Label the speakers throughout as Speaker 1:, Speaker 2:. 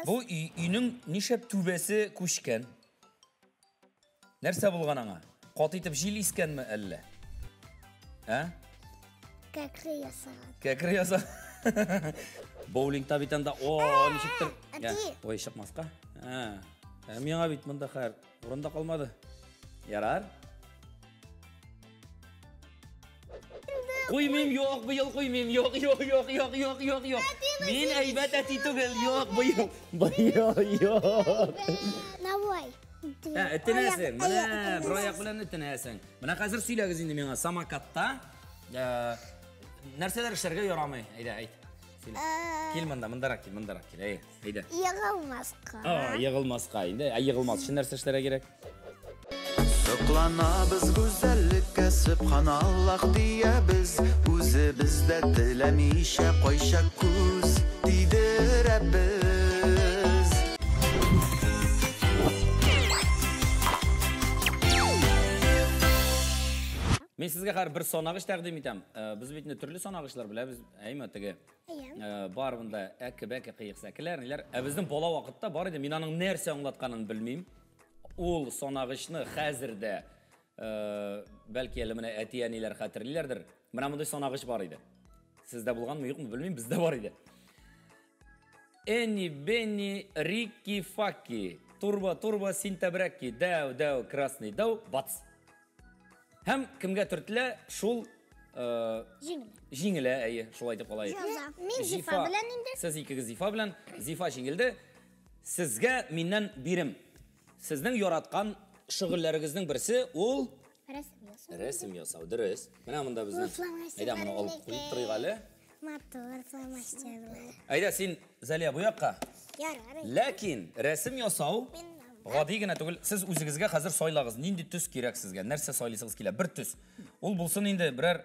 Speaker 1: Бу өйнең нишләп түбәсе күчкән? Нәрсә булган аңа? Каты итеп җил искәнме әллә? Ә?
Speaker 2: Кәкре ясаган.
Speaker 1: Кәкре ясаган. Боулингта бит анда, о, ничектер.
Speaker 2: Әти.
Speaker 1: Ой, чыкмаска. Ә, миңа бит монда хәер урын да калмады. Ярар. Куймыйм, юк, быел куймыйм, юк, юк, юк, юк, юк, юк, юк. Мин әйбәт әти түгел, юк, быел, быел, юк.
Speaker 2: Давай.
Speaker 1: Ә, этенәсең, менә бер аяк белән этенәсең. Менә хәзер сөйләгез инде миңа, самокатта нәрсәләр эшләргә ярамый? Әйдә, әйт. Сөйлә. Кил монда, мондарак кил, мондарак кил. Әй, әйдә.
Speaker 2: Егылмаска.
Speaker 1: А, егылмаска инде. Ә егылмас өчен нәрсә эшләргә кирәк?
Speaker 3: Сокланабыз гүзәллеккә, сөбханаллаһ диябез, үзебез дә теләмичә кайчак күз тидерәбез.
Speaker 1: Мин сезгә хәзер бер санагыч тәкъдим итәм. Без бит инде төрле санагычлар беләбез, әйме, теге. Бар монда әке-бәке кыек сәкеләр, ниләр. Ә безнең бала вакытта бар иде, мин аның нәрсә аңлатканын белмим. Ул санагычны хәзер дә, бәлки әле менә әти-әниләр хәтерлиләрдер. Менә мондый санагыч бар иде. Сездә булганмы, юкмы, белмим, бездә бар иде. Энни, Бенни, Рикки, Факки. Турбо, турбо, синтәбрәкки. Дәү, дәү, красный дәү, бац. Һәм кемгә төртелә, шул
Speaker 2: җиңелә.
Speaker 1: Җиңелә, әйе, шулай дип калай.
Speaker 2: Мин Зифа белән инде.
Speaker 1: Сез икегез Зифа белән, Зифа җиңелде. Сезгә миннән бирем. Сезнең яраткан шөгыльләрегезнең берсе ул
Speaker 2: рәсем ясау.
Speaker 1: Рәсем ясау, дөрес. Менә монда безнең.
Speaker 2: Фломастер.
Speaker 1: Әйдә, моны алып куеп торыйк әле.
Speaker 2: Матур фломастерлар.
Speaker 1: Әйдә, син, Зәлия, бу якка.
Speaker 2: Ярар.
Speaker 1: Ләкин рәсем ясау гади генә түгел. Сез үзегезгә хәзер сайлагыз, нинди төс кирәк сезгә, нәрсә сайлыйсыгыз килә? Бер төс. Ул булсын инде берәр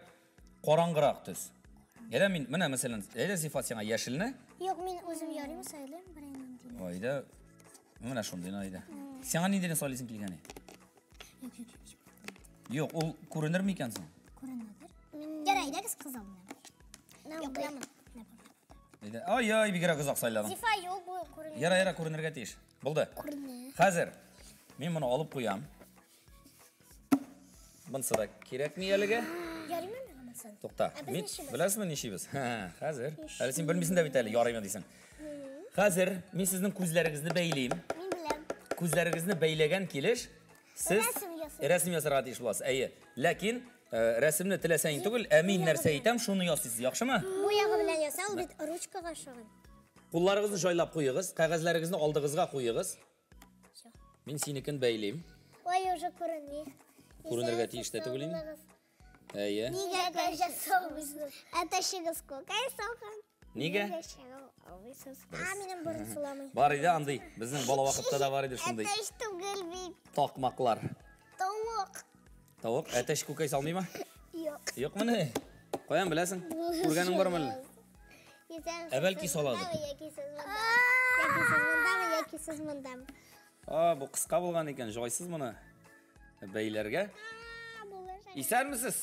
Speaker 1: караңгырак төс. Әйдә мин, менә мәсәлән, әйдә Зифа сиңа яшелне.
Speaker 2: Юк, мин үзем ярыйм сайлыйм берәр ниндине.
Speaker 1: Әйдә, менә шундыйны әйдә. Сиңа ниндине сайлыйсың килгән?
Speaker 2: Юк, юк, юк.
Speaker 1: Юк, ул күренер микән соң?
Speaker 2: Күренәдер. Ярай, әйдәгез кызыл менә. Юк, менә.
Speaker 1: Әйдә. Ай-ай, бигрәк озак сайладың.
Speaker 2: Зифа, юк, бу күренә.
Speaker 1: Яра, яра, күренергә тиеш. Булды.
Speaker 2: Күренә.
Speaker 1: Хәзер мин моны алып куям. Монысы да кирәкми әлегә.
Speaker 2: Ярыймы миңа монсын?
Speaker 1: Тукта.
Speaker 2: Ә без
Speaker 1: Мин
Speaker 2: ничибез?
Speaker 1: беләсезме ничибез? Хәзер. Әле син белмисең дә бит әле, ярыймы дисең. Хәзер мин сезнең күзләрегезне бәйлим.
Speaker 2: Мин беләм.
Speaker 1: Күзләрегезне бәйләгән килеш сез
Speaker 2: Рәсем ясыйсыз.
Speaker 1: рәсем ясарга тиеш буласыз. Әйе. Ләкин рәсемне теләсәң түгел, ә мин нәрсә әйтәм, шуны ясыйсыз. Яхшымы?
Speaker 2: Бу ягы белән яса, ул бит ручкага ошаган.
Speaker 1: Кулларыгызны җайлап куегыз, кәгазьләрегезне алдыгызга куегыз. Мин синекен бәйлим.
Speaker 2: Ой, уже күренми.
Speaker 1: Күренергә тиеш тә түгел инде. Әйе.
Speaker 2: Нигә кәҗә салмыйсыз? Әтәчегез күкәй салган.
Speaker 1: Нигә?
Speaker 2: Нигә чагыл алмыйсыз? А, минем борын суламый.
Speaker 1: Бар иде андый. Безнең бала вакытта да бар иде шундый.
Speaker 2: Әтәч түгел бит.
Speaker 1: Такмаклар.
Speaker 2: Тавык.
Speaker 1: Тавык? Әтәч күкәй салмыймы?
Speaker 2: Юк.
Speaker 1: Юкмыни? Каян беләсең? Күргәнең бармы әллә?
Speaker 2: Исәнмесез,
Speaker 1: Ә бәлки
Speaker 2: сез
Speaker 1: саладыр.
Speaker 2: мондамы, яки сез мондамы? Яки сез мондамы, яки сез мондамы?
Speaker 1: А, бу кыска булган икән, җайсыз моны бәйләргә. Исәнмесез,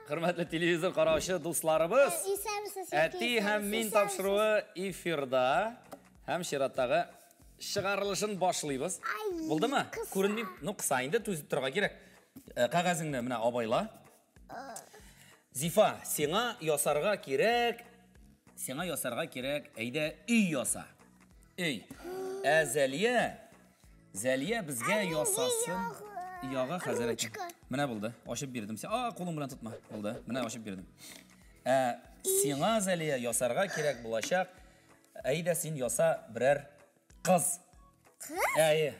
Speaker 1: хөрмәтле телевизор караучы дусларыбыз.
Speaker 2: Исәнмесез, яки
Speaker 1: Әти һәм мин
Speaker 2: исәнмесез.
Speaker 1: тапшыруы эфирда һәм чираттагы чыгарылышын башлыйбыз.
Speaker 2: Ай,
Speaker 1: Булдымы?
Speaker 2: кыса.
Speaker 1: Күренми. Ну, кыса инде, түзеп торырга кирәк. Кәгазеңне менә абайла. Зифа, сиңа ясарга кирәк. Сиңа ясарга кирәк. Әйдә, өй яса. Өй. Ә Зәлия, Зәлия безгә
Speaker 2: Ә
Speaker 1: ясасын.
Speaker 2: ягы?
Speaker 1: Ягы хәзер әйтәм.
Speaker 2: Ручка.
Speaker 1: Менә булды. Ачып бирдем. А, кулың белән тотма. Булды. Менә ачып бирдем. Ә сиңа, Зәлия, ясарга кирәк булачак. Әйдә, син яса берәр кыз.
Speaker 2: Кыз?
Speaker 1: Әйе.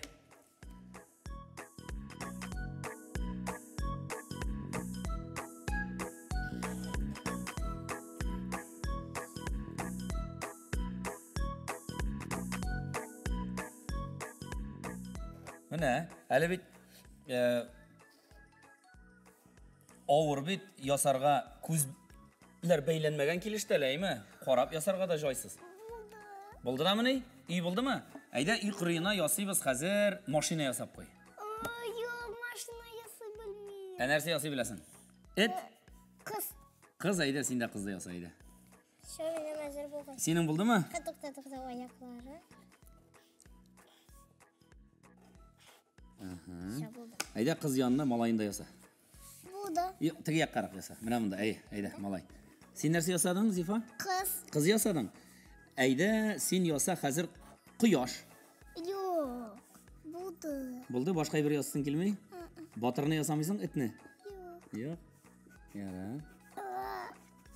Speaker 1: Менә, әле бит авыр бит ясарга күзләр бәйләнмәгән килештә әле, әйме? Карап ясарга да җайсыз. Булды дамыни? Өй булдымы? Әйдә, өй кырыена ясыйбыз хәзер, машина ясап куй.
Speaker 2: Ой, юк, машина ясый белмим.
Speaker 1: Ә нәрсә ясый беләсең? Эт?
Speaker 2: Кыз.
Speaker 1: Кыз, әйдә, син дә кызды яса, әйдә.
Speaker 2: Шо, минем әзер булган.
Speaker 1: Синең булдымы?
Speaker 2: Тукта, тукта, аяклары.
Speaker 1: Әйдә, кыз янына малайын да яса.
Speaker 2: Булды.
Speaker 1: Юк, теге яккарак яса. Менә монда, әй, әйдә, малай. Син нәрсә ясадың, Зифа?
Speaker 2: Кыз.
Speaker 1: Кыз ясадың. Әйдә, син яса хәзер кояш.
Speaker 2: Юк. Булды.
Speaker 1: Булды, башка бер ясасың килми? Батырны ясамыйсың, этне?
Speaker 2: Юк.
Speaker 1: Юк. Ярар.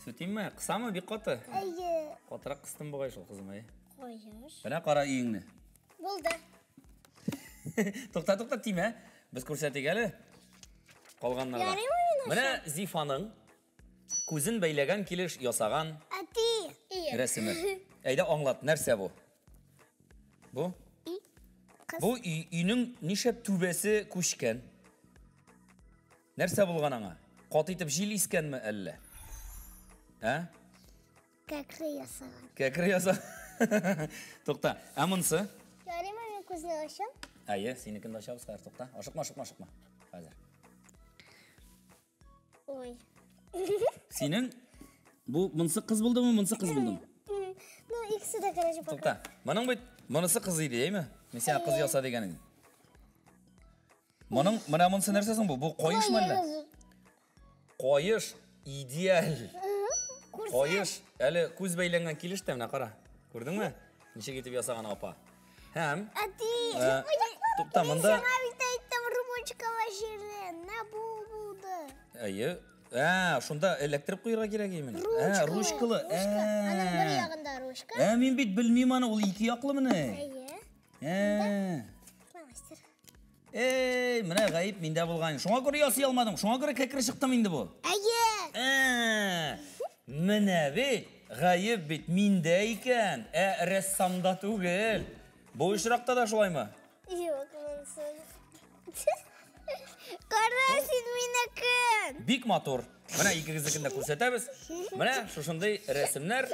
Speaker 1: Сүтимме? Кысамы бик каты?
Speaker 2: Әйе.
Speaker 1: Катырак кыстым бугай шул, кызым, әй.
Speaker 2: Кояш.
Speaker 1: Менә кара өеңне.
Speaker 2: Булды.
Speaker 1: Тукта, тукта, тимә. Без күрсәтик әле калганнарга.
Speaker 2: Ярыймы мин
Speaker 1: Менә Зифаның күзен бәйләгән килеш ясаган
Speaker 2: Әти.
Speaker 1: рәсеме. Әйдә, аңлат, нәрсә бу? Бу?
Speaker 2: Кыз.
Speaker 1: Бу өйнең нишләп түбәсе күчкән? Нәрсә булган аңа? Каты итеп җил искәнме әллә? Ә?
Speaker 2: Кәкре ясаган.
Speaker 1: Кәкре яса. Тукта. Ә монысы?
Speaker 2: Ярыймы мин күзне ачам?
Speaker 1: Әйе, синекен дә ачабыз хәзер, тукта. Ашыкма, ашыкма, ашыкма. Хәзер.
Speaker 2: Ой.
Speaker 1: Синең бу монысы кыз булдымы, монысы кыз булдымы?
Speaker 2: Ну, икесе дә, короче, пока.
Speaker 1: Тукта. Моның бит монысы кыз иде, әйме? Мин сиңа кыз яса дигән идем. Моның менә монысы нәрсә соң бу? Бу каешмы әллә? Каеш идеаль. Каеш әле күз бәйләнгән килеш тә менә кара. Күрдеңме? Ничек итеп ясаган апа. Һәм
Speaker 2: Әти.
Speaker 1: Тукта, монда
Speaker 2: Мин сиңа бит әйттем, ручкала җирне. Менә бу булды.
Speaker 1: Әйе. Ә, шунда эләктереп куярга кирәк имени. Ә, ручкалы.
Speaker 2: Ручка. Аның бер ягында ручка.
Speaker 1: Ә, мин бит белмим аны, ул ике яклы менә.
Speaker 2: Әйе.
Speaker 1: Ә.
Speaker 2: Фломастер.
Speaker 1: Эй, менә гаеп миндә булган. Шуңа күрә ясый алмадым. Шуңа күрә кәкре чыктым инде бу.
Speaker 2: Әйе.
Speaker 1: Ә, менә бит, гаеп бит миндә икән, ә рәссамда түгел. Бу очракта да шулаймы?
Speaker 2: Юк, монысы. Кара син минекен.
Speaker 1: Бик матур. Менә икегезнекен дә күрсәтәбез. Менә шушындый рәсемнәр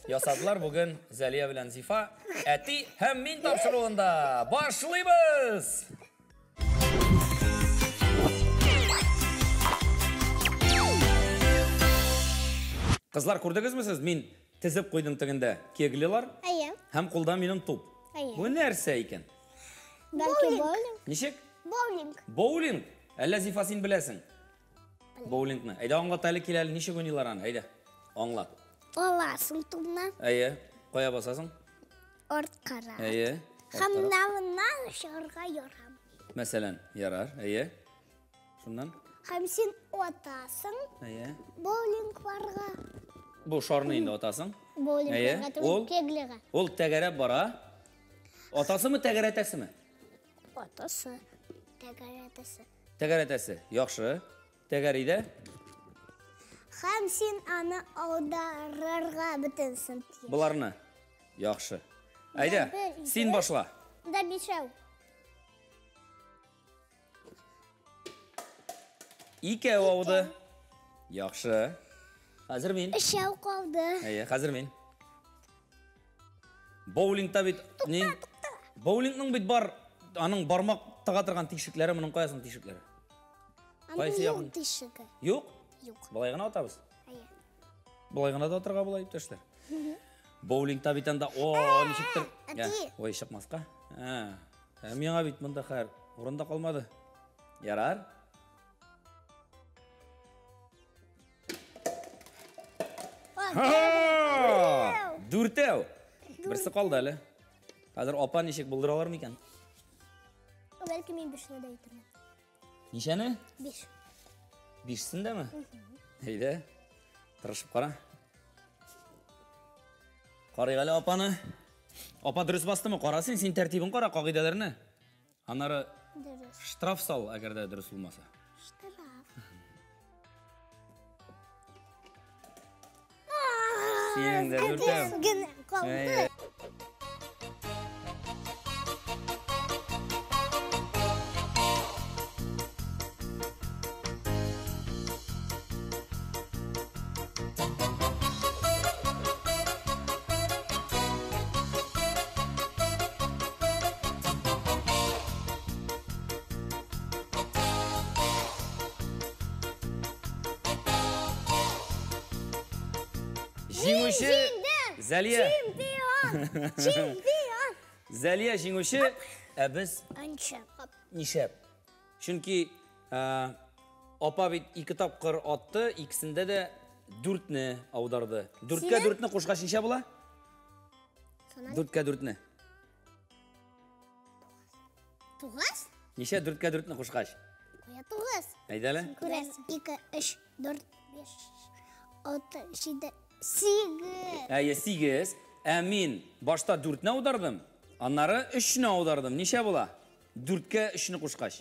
Speaker 1: ясадылар бүген Зәлия белән Зифа. Әти һәм мин тапшыруында башлыйбыз. Кызлар, күрдегезме сез? Мин тезеп куйдым тегендә кеглилар.
Speaker 2: Әйе.
Speaker 1: Һәм кулда минем туп.
Speaker 2: Әйе.
Speaker 1: Бу нәрсә икән?
Speaker 2: Бәлки боулинг?
Speaker 1: Ничек?
Speaker 2: Боулинг.
Speaker 1: Боулинг? Әллә Зифа син беләсең? Боулингны. Әйдә аңлат әле, кил әле, ничек уйныйлар аны? Әйдә, аңлат.
Speaker 2: Аласың тупны.
Speaker 1: Әйе, кая басасың?
Speaker 2: Арткара.
Speaker 1: Әйе.
Speaker 2: Һәм
Speaker 1: арткарак.
Speaker 2: моннан чыгарга ярамый.
Speaker 1: Мәсәлән, ярар, әйе. Шуннан?
Speaker 2: Һәм син атасың
Speaker 1: Әйе.
Speaker 2: боулингларга.
Speaker 1: Бу шарны инде атасың.
Speaker 2: Боулингларга
Speaker 1: Әйе,
Speaker 2: түгел,
Speaker 1: ул
Speaker 2: кеглига.
Speaker 1: Ул тәгәрәп бара. Атасымы, тәгәрәтәсеме?
Speaker 2: Атасы. Тәгәрәтәсе.
Speaker 1: Тәгәрәтәсе. Яхшы. Тәгәри дә.
Speaker 2: Һәм син аны аударырга бөтенсен тиеш.
Speaker 1: Буларны. Яхшы. Әйдә,
Speaker 2: Бер, ике.
Speaker 1: син башла.
Speaker 2: Да бишәү.
Speaker 1: Икәү ауды. Яхшы. Хәзер мин.
Speaker 2: Өчәү калды.
Speaker 1: Әйе, хәзер мин. Боулингта бит ни? Боулингның бит бар, аның бармак тыга торган тишекләре, моның каясының тишекләре?
Speaker 2: Аның
Speaker 1: Кайсы
Speaker 2: юк
Speaker 1: ягын?
Speaker 2: тишеге.
Speaker 1: Юк?
Speaker 2: Юк.
Speaker 1: Болай гына атабыз.
Speaker 2: Әйе.
Speaker 1: Болай гына да атырга була, иптәшләр. Боулингта бит анда, о, ничектер.
Speaker 2: Әти.
Speaker 1: Ой, чыкмаска. Ә, миңа бит монда хәер урында калмады. Ярар. Ха! Дүртәү. Берсе калды әле. Хәзер апа ничек булдыра алыр микән?
Speaker 2: Бәлки мин бишне дә әйтермен.
Speaker 1: Ничәне?
Speaker 2: Биш.
Speaker 1: Бишсен дәме? Әйдә. Тырышып кара. Карыйк әле апаны. Апа дөрес бастымы? Кара син, син тәртибен кара, кагыйдәләрне. Аннары
Speaker 2: Дөрес.
Speaker 1: штраф сал, әгәр дә дөрес булмаса.
Speaker 2: Штраф.
Speaker 1: Синең дә дүртәү.
Speaker 2: Генә калды.
Speaker 1: Әйе. Җиңүче
Speaker 2: Җиңдем!
Speaker 1: Зәлия.
Speaker 2: Чемпион! Чемпион!
Speaker 1: Зәлия җиңүче, ә без
Speaker 2: Анча.
Speaker 1: Нишәп? Чөнки апа бит 2 тапкыр атты, икесендә дә 4-не аударды. 4-кә 4-не кушкач ничә була? 4-кә 4-не.
Speaker 2: 9?
Speaker 1: Ничә 4-кә 4-не кушкач?
Speaker 2: Куя 9.
Speaker 1: Әйдә әле.
Speaker 2: Күрәсең. 2, 3, 4, 5, 6, 7, 8.
Speaker 1: Әйе, 8. Ә мин башта 4-не аудардым, аннары 3-не аудардым. Ничә була? 4-кә 3-не кушкач.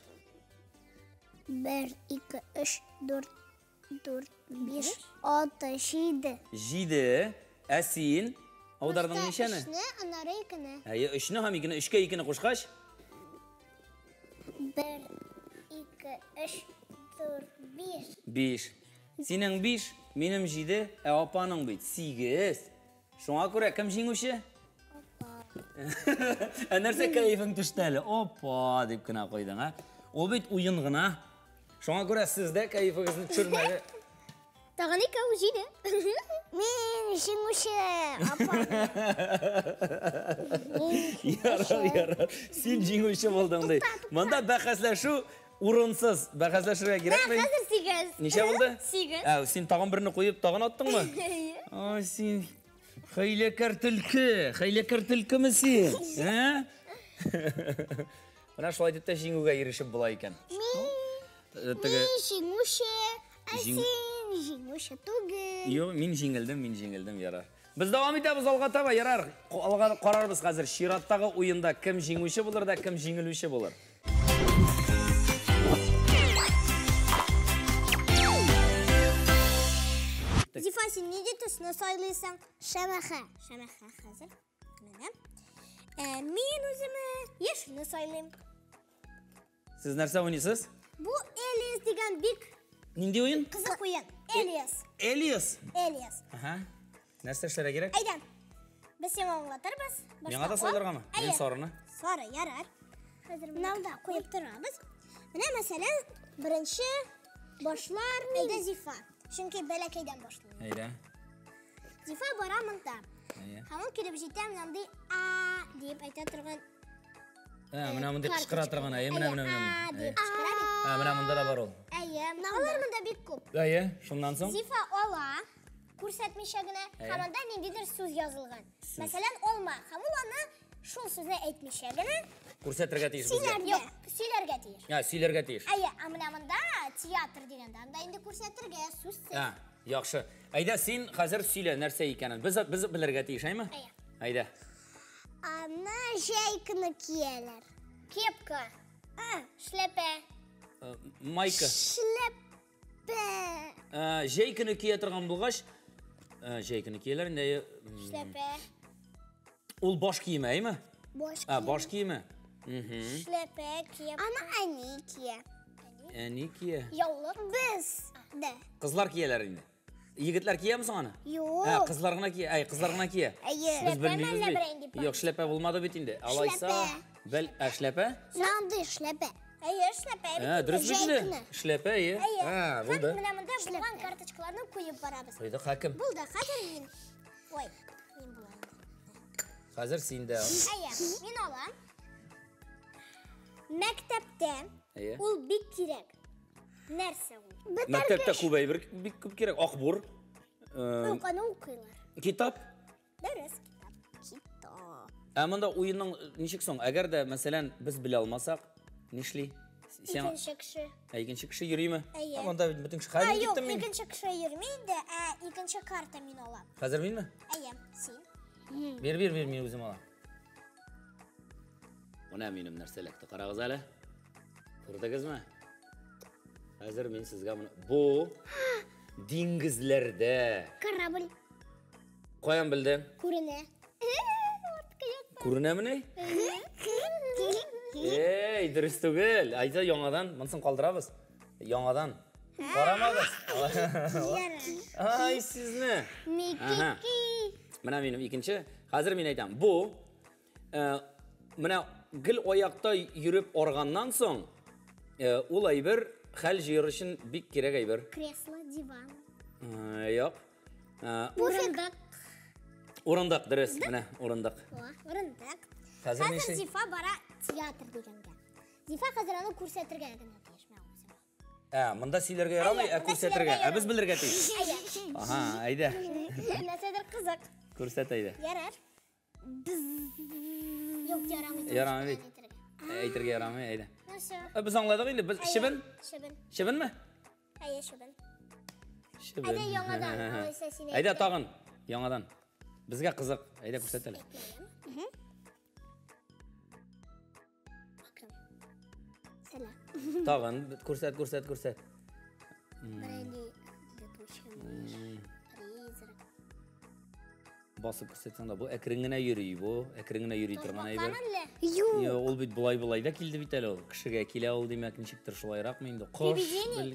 Speaker 2: 1, 2, 3, 4, 4, 5, 6, 7.
Speaker 1: 7. Ә син аудардың ничәне?
Speaker 2: 3-не, аннары 2-не.
Speaker 1: Әйе, 3-не һәм 2-не, 3-кә 2-не кушкач?
Speaker 2: 1, 2, 3, 4, 5.
Speaker 1: 5. Синең 5, минем 7, ә апаның бит 8. Шуңа күрә кем җиңүче?
Speaker 2: Апа.
Speaker 1: Ә нәрсә кәефең төште әле? Опа дип кенә куйдың, ә? Ул бит уен гына. Шуңа күрә сез дә кәефегезне төшермәгез.
Speaker 2: Тагын икәү җиде. Мин җиңүче, апа.
Speaker 1: Ярар, ярар. Син җиңүче булдың ди. Монда бәхәсләшү урынсыз. Бәхәсләшергә кирәкми.
Speaker 2: Хәзер 8.
Speaker 1: Ничә булды?
Speaker 2: 8.
Speaker 1: Ә, син тагын берне куеп, тагын аттыңмы? Ай, син хәйләкәр төлке, хәйләкәр төлкеме син? Ә? Менә шулай итеп тә җиңүгә ирешеп була икән.
Speaker 2: Мин җиңүче, ә син җиңүче түгел.
Speaker 1: Юк, мин җиңелдем, мин җиңелдем, ярар. Без дәвам итәбез алга таба, ярар. Алга карарбыз хәзер чираттагы уенда кем җиңүче булыр да кем җиңелүче булыр.
Speaker 2: Зифа, син нинди төсне сайлыйсың? Шәмәхә. Шәмәхә хәзер. Менә. Мин үземә яшелне сайлыйм.
Speaker 1: Сез нәрсә уйныйсыз?
Speaker 2: Бу Элиас дигән бик
Speaker 1: Нинди уен?
Speaker 2: Кызык уен. Элиас.
Speaker 1: Элиас?
Speaker 2: Элиас.
Speaker 1: Ага. Нәрсә эшләргә кирәк?
Speaker 2: Әйдә. Без сиңа аңлатырбыз.
Speaker 1: Миңа да сайларгамы? Мин сарыны.
Speaker 2: Сары, ярар. Хәзер монда куеп торабыз. Менә мәсәлән, беренче башлар әйдә Зифа. Чөнки бәләкәйдән башлый.
Speaker 1: Әйдә.
Speaker 2: Зифа бара монда. Һәм ул килеп җитә, мондый а дип әйтә торган.
Speaker 1: Ә, менә мондый кычкыра торган, әйе, менә, менә, менә.
Speaker 2: Дип кычкыра бит.
Speaker 1: Ә, менә монда да бар ул.
Speaker 2: Әйе, алар монда бик күп.
Speaker 1: Әйе, шуннан соң?
Speaker 2: Зифа ала, күрсәтмичә генә, һәм анда ниндидер сүз язылган. Мәсәлән, алма. Һәм ул аны шул сүзне әйтмичә генә
Speaker 1: күрсәтергә тиеш безгә.
Speaker 2: Юк, сөйләргә тиеш.
Speaker 1: Ә, сөйләргә тиеш.
Speaker 2: Әйе, ә менә монда театр дигәндә, анда инде күрсәтергә сүзсез.
Speaker 1: Ә, яхшы. Әйдә, син хәзер сөйлә нәрсә икәнен. Без белергә тиеш, әйме?
Speaker 2: Әйе.
Speaker 1: Әйдә.
Speaker 2: Аны җәй көне кияләр. Кепка. Шляпә.
Speaker 1: Майка.
Speaker 2: Шляпә.
Speaker 1: Җәй көне кия торган булгач, җәй көне кияләр инде.
Speaker 2: Шляпә.
Speaker 1: Ул баш киеме, әйме?
Speaker 2: Баш киеме.
Speaker 1: Баш киеме.
Speaker 2: Шляпә, кепка. Аны әни кия.
Speaker 1: Әни кия.
Speaker 2: Яулык без дә.
Speaker 1: Кызлар кияләр инде. Егетләр кияме соң аны?
Speaker 2: Юк.
Speaker 1: Ә, кызлар гына кия. Әй, кызлар гына кия.
Speaker 2: Әйе.
Speaker 1: Без белмибез бит. Юк, шляпә булмады бит инде. Алайса, бел, ә шляпә?
Speaker 2: Нандый шляпә. Әйе, шляпә.
Speaker 1: Ә, дөрес бит инде. Шляпә, әйе. Ә, булды.
Speaker 2: Менә монда булган карточкаларны куеп барабыз.
Speaker 1: Куйдык, хаким.
Speaker 2: Булды, хәзер мин. Ой, мин була инде.
Speaker 1: Хәзер син дә.
Speaker 2: Әйе, мин алам. Мәктәптә ул бик кирәк. Нәрсә ул?
Speaker 1: Мәктәптә күп әйбер бик күп кирәк. Акбур.
Speaker 2: Юк, аны укыйлар.
Speaker 1: Китап.
Speaker 2: Дөрес, китап. Китап.
Speaker 1: Ә монда уенның ничек соң? Әгәр дә, мәсәлән, без белә алмасак, нишли?
Speaker 2: Икенче кеше.
Speaker 1: Ә икенче кеше йөриме?
Speaker 2: Әйе.
Speaker 1: Ә монда бөтен кеше хәзер киттем мин.
Speaker 2: Юк, икенче кеше йөрми инде, ә икенче карта мин алам.
Speaker 1: Хәзер минме?
Speaker 2: Әйе, син.
Speaker 1: Бир, бир, бир, мин үзем алам. Менә минем нәрсә эләкте, карагыз әле. Күрдегезме? Хәзер мин сезгә моны... Бу диңгезләрдә.
Speaker 2: Корабль.
Speaker 1: Каян белдең?
Speaker 2: Күренә.
Speaker 1: Күренәмени? Эй, дөрес түгел. Әйдә яңадан, монысын калдырабыз. Яңадан. Карамагыз. Ай, сезне. Менә минем икенче. Хәзер мин әйтәм. Бу менә гел аякта йөреп арганнан соң, ул әйбер хәл җыер өчен бик кирәк әйбер.
Speaker 2: Кресло, диван.
Speaker 1: Юк.
Speaker 2: Урындык.
Speaker 1: Урындык, дөрес. Менә урындык.
Speaker 2: Урындык. Хәзер Зифа бара театр дигәнгә. Зифа хәзер аны күрсәтергә генә тиеш.
Speaker 1: Ә, монда сөйләргә ярамый, ә күрсәтергә. Ә без белергә тиеш. Ага, әйдә.
Speaker 2: Нәрсәдер кызык.
Speaker 1: Күрсәт әйдә.
Speaker 2: Ярар. Юк, ярамый.
Speaker 1: Ярамый бит. Әйтергә ярамый, әйдә.
Speaker 2: Ну всё.
Speaker 1: Без аңладык инде, без чебен?
Speaker 2: Чебен.
Speaker 1: Чебенме?
Speaker 2: Әйе, чебен.
Speaker 1: Чебен.
Speaker 2: Әйдә яңадан, алайса син
Speaker 1: Әйдә тагын, яңадан. Безгә кызык. Әйдә күрсәт әле.
Speaker 2: Сәлам.
Speaker 1: Тагын күрсәт, күрсәт, күрсәт.
Speaker 2: Бренди летучая мышь, призрак.
Speaker 1: Басып күрсәтсәң дә, бу әкрен генә йөри, бу әкрен генә йөри торган әйбер.
Speaker 2: Ташбакамы әллә? Юк.
Speaker 1: Юк, ул бит болай-болай да килде бит әле ул. Кешегә килә ул, димәк, ничектер шулайракмы инде? Кош,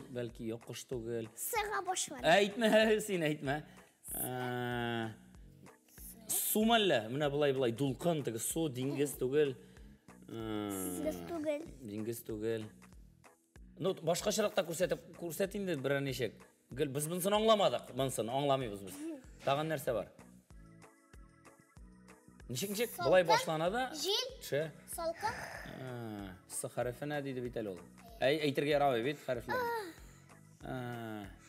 Speaker 1: бәлки, юк, кош түгел.
Speaker 2: Сыга башлады.
Speaker 1: Әйтмә, син әйтмә. Су мәллә? Менә болай-болай дулкын, теге су, диңгез түгел.
Speaker 2: Диңгез түгел.
Speaker 1: Диңгез түгел. Ну, башкачарак та күрсәтеп, күрсәт инде берәр ничек. Гел без монысын аңламадык, монысын аңламыйбыз без. Тагын нәрсә бар? Ничек, ничек? Болай башлана да.
Speaker 2: Җил.
Speaker 1: Төшә.
Speaker 2: Салкын.
Speaker 1: С хәрефенә диде бит әле ул. Әй, әйтергә ярамый бит хәрефләрне.
Speaker 2: Е,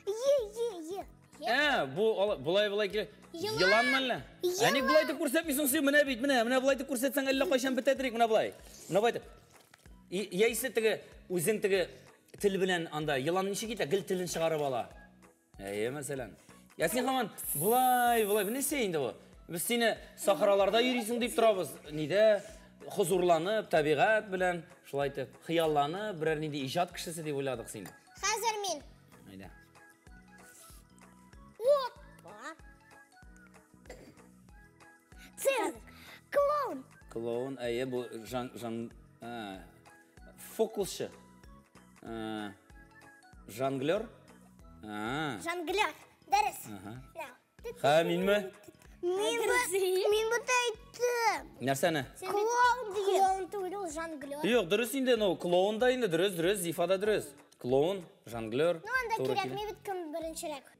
Speaker 2: е, е.
Speaker 1: Ә, бу болай болай килә.
Speaker 2: Елан.
Speaker 1: Елан мәллә? Ә ник болай итеп күрсәтмисең син? Менә бит, менә, менә болай итеп күрсәтсәң әллә кайчан бетәдер, менә болай. Менә болай итеп. Яисә теге үзең теге тел белән анда елан ничек итә? Гел телен чыгарып ала. Әйе, мәсәлән. Я син һаман болай, болай, нәрсә инде бу? Без сине сахараларда йөрисең дип торабыз. Нидә хозурланып, табигать белән шулай итеп хыялланып, берәр нинди иҗат кешесе дип уйладык сине.
Speaker 2: Хәзер мин.
Speaker 1: Әйдә.
Speaker 2: Опа. Цирк. Клоун.
Speaker 1: Клоун, әйе, бу жан, жан, фокусчы. Жонглер.
Speaker 2: Жонглер. Дөрес.
Speaker 1: Ха, минме?
Speaker 2: Мин бит әйттем.
Speaker 1: Нәрсәне?
Speaker 2: Клоун дигән. Клоун түгел, ул жонглер.
Speaker 1: Юк, дөрес инде, ну, клоун да инде дөрес, дөрес, Зифа да дөрес. Клоун, жонглер.
Speaker 2: Ну, анда кирәкми бит кем беренчерәк.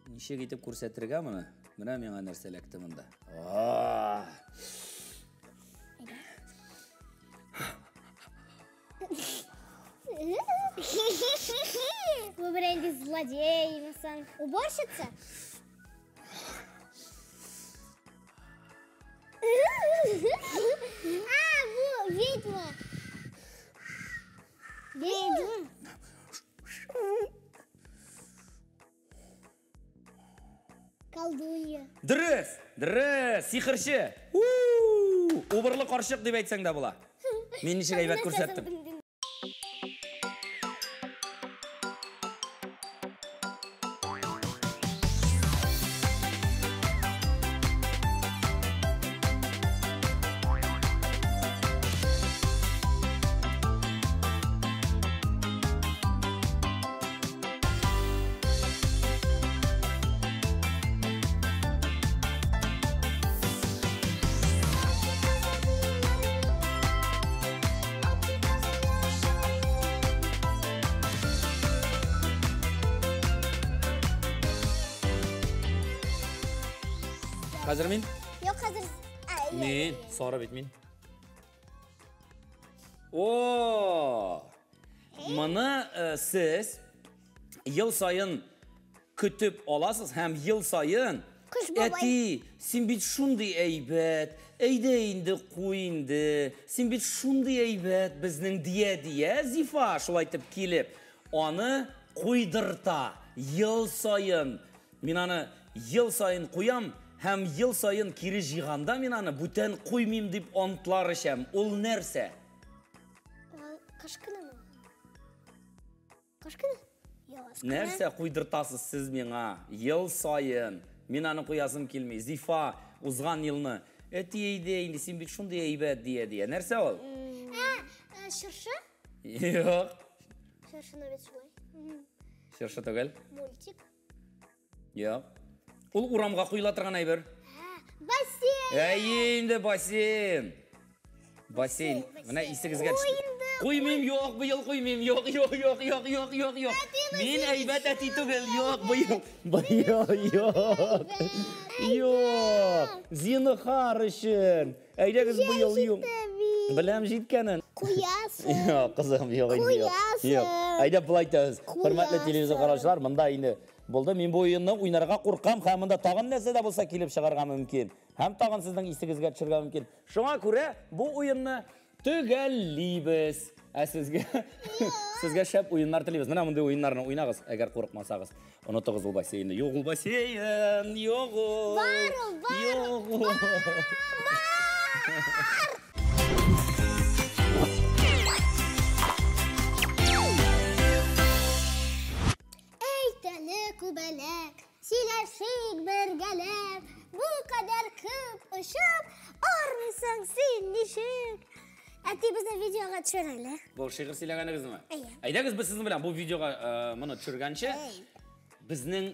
Speaker 1: Ничек итеп күрсәтергә моны? Менә миңа нәрсә эләкте монда.
Speaker 2: Бу беренче злодей, мәсәлән. Уборщица? А, бу ведьма. Ведьма. Колдунья.
Speaker 1: Дөрес, дөрес, сихерче. Убырлы карчык дип әйтсәң дә була. Мин ничек әйбәт күрсәттем. Хәзер мин?
Speaker 2: Юк, хәзер.
Speaker 1: Мин, сары бит мин. О! Моны сез ел саен көтеп аласыз һәм ел саен әти, син бит шундый әйбәт, әйдә инде, куй инде, син бит шундый әйбәт безнең дия-дия Зифа шулай итеп килеп, аны куйдырта ел саен. Мин аны ел саен куям. Һәм ел саен кире җыйганда мин аны бүтән куймыйм дип антлар эчәм. Ул нәрсә?
Speaker 2: Ул кыш көнеме? Кыш көне? Яз көне.
Speaker 1: Нәрсә куйдыртасыз сез миңа ел саен? Мин аны куясым килми. Зифа узган елны әти әйдә инде син бит шундый әйбәт дия-дия. Нәрсә ул?
Speaker 2: Ә, чыршы?
Speaker 1: Юк.
Speaker 2: Чыршыны бит шулай.
Speaker 1: Чыршы түгел.
Speaker 2: Мультик.
Speaker 1: Юк. Ул урамга куела торган әйбер.
Speaker 2: Бассейн.
Speaker 1: Әйе инде бассейн. Бассейн. Менә исегезгә төште. Куймыйм, юк, быел куймыйм. Юк, юк, юк, юк, юк, юк, юк. Мин әйбәт әти түгел, юк, быел. Быел, юк. Юк. Зинһар өчен. Әйдәгез быел юк. Беләм җиткәнен.
Speaker 2: Куясың.
Speaker 1: Юк, кызым, юк инде, юк.
Speaker 2: Куясың.
Speaker 1: Юк. Әйдә болай итәбез. Хөрмәтле телевизор караучылар, монда инде булды. Мин бу уенны уйнарга куркам һәм монда тагын нәрсә дә булса килеп чыгарга мөмкин. Һәм тагын сезнең исегезгә төшергә мөмкин. Шуңа күрә бу уенны төгәллибез. Ә сезгә сезгә шәп уеннар телибез. Менә мондый уеннарны уйнагыз, әгәр курыкмасагыз. Онытыгыз ул бассейнны. Юк ул бассейн, юк ул.
Speaker 2: Бар ул, бар,
Speaker 1: Юк ул.
Speaker 2: Әйт әле, күбәләк, сөйләшик бергәләп. Бу кадәр күп очып, армыйсың син ничек? Әти безне видеога төшер әле.
Speaker 1: Бу шигырь сөйләгәнегезме?
Speaker 2: Әйе.
Speaker 1: Әйдәгез без сезнең белән бу видеога моны төшергәнче, безнең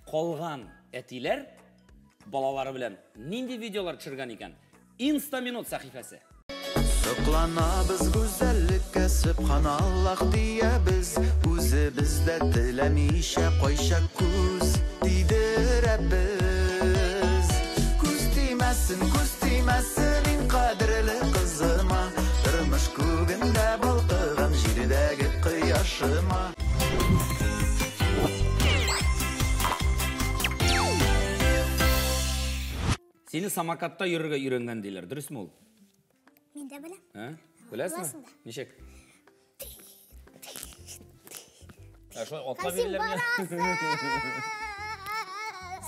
Speaker 1: калган әтиләр балалары белән нинди видеолар төшергән икән? Инстаминут сәхифәсе.
Speaker 3: Сокланабыз гүзәллеккә, сөбханаллаһ диябез. Үзебез дә теләмичә кайчак күз тидерәбез. Күз тимәсен, күз тимәсен иң кадерле кызыма. Тормыш күгендә балкыган җирдәге кояшыма.
Speaker 1: Сине самокатта йөрергә өйрәнгән диләр, дөресме ул?
Speaker 2: Мин дә беләм.
Speaker 1: Ә? Беләсеңме?
Speaker 2: Беләсең дә.
Speaker 1: Ничек? Ә шулай атлап
Speaker 2: Һәм син
Speaker 1: йөриләрме?
Speaker 2: барасың.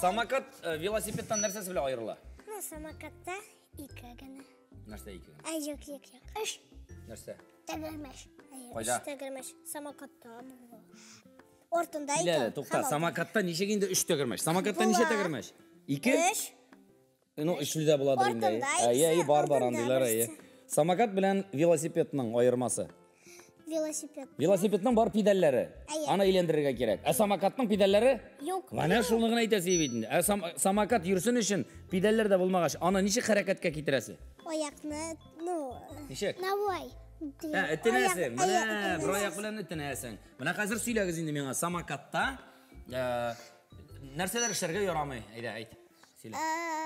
Speaker 1: Самокат велосипедтан нәрсәсе белән аерыла?
Speaker 2: Ну, самокатта ике генә.
Speaker 1: Нәрсә ике генә?
Speaker 2: Әй, юк, юк, юк. Өч
Speaker 1: Нәрсә?
Speaker 2: тәгәрмәч. Әй,
Speaker 1: Кайда?
Speaker 2: Өч тәгәрмәч. Самокатта була. Ортында
Speaker 1: Кил
Speaker 2: ике.
Speaker 1: әле, тукта,
Speaker 2: һәм алдында.
Speaker 1: самокатта ничек инде өч тәгәрмәч? Самокатта ничә
Speaker 2: Була.
Speaker 1: тәгәрмәч? Ике?
Speaker 2: Өч.
Speaker 1: Ну, өчле дә буладыр инде.
Speaker 2: Ортында
Speaker 1: Әйе, әйе,
Speaker 2: икесе,
Speaker 1: бар, бар
Speaker 2: алдында
Speaker 1: андыйлар, әйе.
Speaker 2: берсе.
Speaker 1: Самокат белән велосипедның аермасы.
Speaker 2: Велосипед.
Speaker 1: Велосипедның бар педальләре.
Speaker 2: Әйе.
Speaker 1: Аны әйләндерергә кирәк. Ә самокатның педальләре?
Speaker 2: Юк.
Speaker 1: Менә шуны гына әйтәсе бит инде. Ә самокат йөрсен өчен педальләр дә булмагач, аны ничек хәрәкәткә китерәсе?
Speaker 2: Аякны, ну,
Speaker 1: Ничек?
Speaker 2: Навай.
Speaker 1: Ә, этенәсең.
Speaker 2: Аяк-
Speaker 1: Менә
Speaker 2: аяк
Speaker 1: бер аяк
Speaker 2: этенәсең.
Speaker 1: белән этенәсең. Менә хәзер сөйләгез инде миңа, самокатта нәрсәләр эшләргә ярамый? Әйдә, әйт. Сөйлә.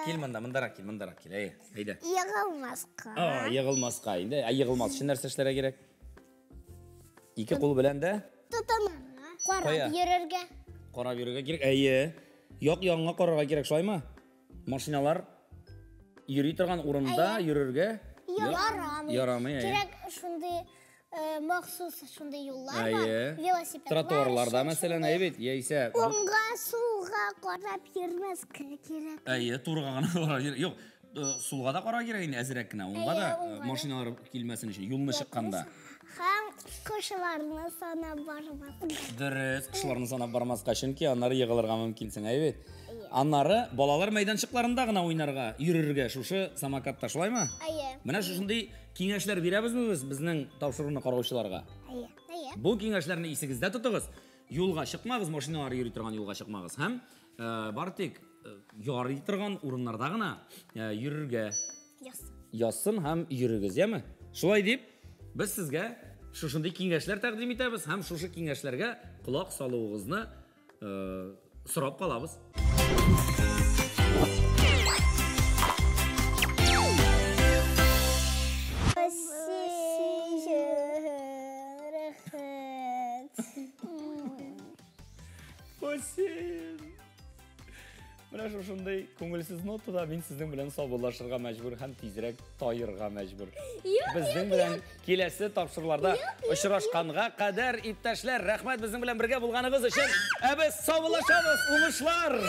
Speaker 1: Кил монда, мондарак кил, мондарак кил. Әйе, әйдә.
Speaker 2: Егылмаска.
Speaker 1: А, егылмаска инде. Ә егылмас өчен нәрсә эшләргә кирәк? Ике кул белән дә
Speaker 2: Тотынырга.
Speaker 1: Кая?
Speaker 2: Карап йөрергә.
Speaker 1: карап йөрергә кирәк. Әйе. Як янга карарга кирәк, шулаймы? Машиналар йөри торган урында йөрергә
Speaker 2: Ярамый.
Speaker 1: Ярамый, әйе.
Speaker 2: Кирәк шундый махсус шундый юллар бар.
Speaker 1: Әйе.
Speaker 2: Велосипедлар.
Speaker 1: Тротуарларда,
Speaker 2: өчен
Speaker 1: мәсәлән,
Speaker 2: шундый.
Speaker 1: әйе бит, яисә
Speaker 2: Уңга, сулга карап йөрмәскә кирәк.
Speaker 1: Әйе, турыга гына карап йөр. Юк, сулга да карарга кирәк инде әзрәк кенә. Уңга
Speaker 2: Әйе,
Speaker 1: да
Speaker 2: уңга да.
Speaker 1: машиналар килмәсен өчен, юлны чыкканда.
Speaker 2: Һәм кошларны санап бармаска.
Speaker 1: Дөрес, кошларны санап бармаска, чөнки аннары егылырга мөмкинсең, әйе бит. Аннары балалар мәйданчыкларында гына уйнарга, йөрергә шушы самокатта, шулаймы?
Speaker 2: Әйе.
Speaker 1: Менә шушындый киңәшләр бирәбезме без безнең тапшыруны караучыларга?
Speaker 2: Әйе. Әйе.
Speaker 1: Бу киңәшләрне исегездә тотыгыз. Юлга чыкмагыз, машиналар йөри торган юлга чыкмагыз һәм бары тик ярый торган урыннарда гына йөрергә
Speaker 2: Яз.
Speaker 1: язсын һәм йөрегез, яме? Шулай дип, без сезгә шушындый киңәшләр тәкъдим итәбез һәм шушы киңәшләргә колак салуыгызны сорап калабыз.
Speaker 2: Рәхәт.
Speaker 1: Бассейн. Менә шушындый күңелсез нотада мин сезнең белән саубуллашырга мәҗбүр һәм тизрәк таерга мәҗбүр. Безнең белән киләсе тапшыруларда очрашканга кадәр, иптәшләр, рәхмәт безнең белән бергә булганыгыз өчен. Ә без саубуллашабыз. Уңышлар!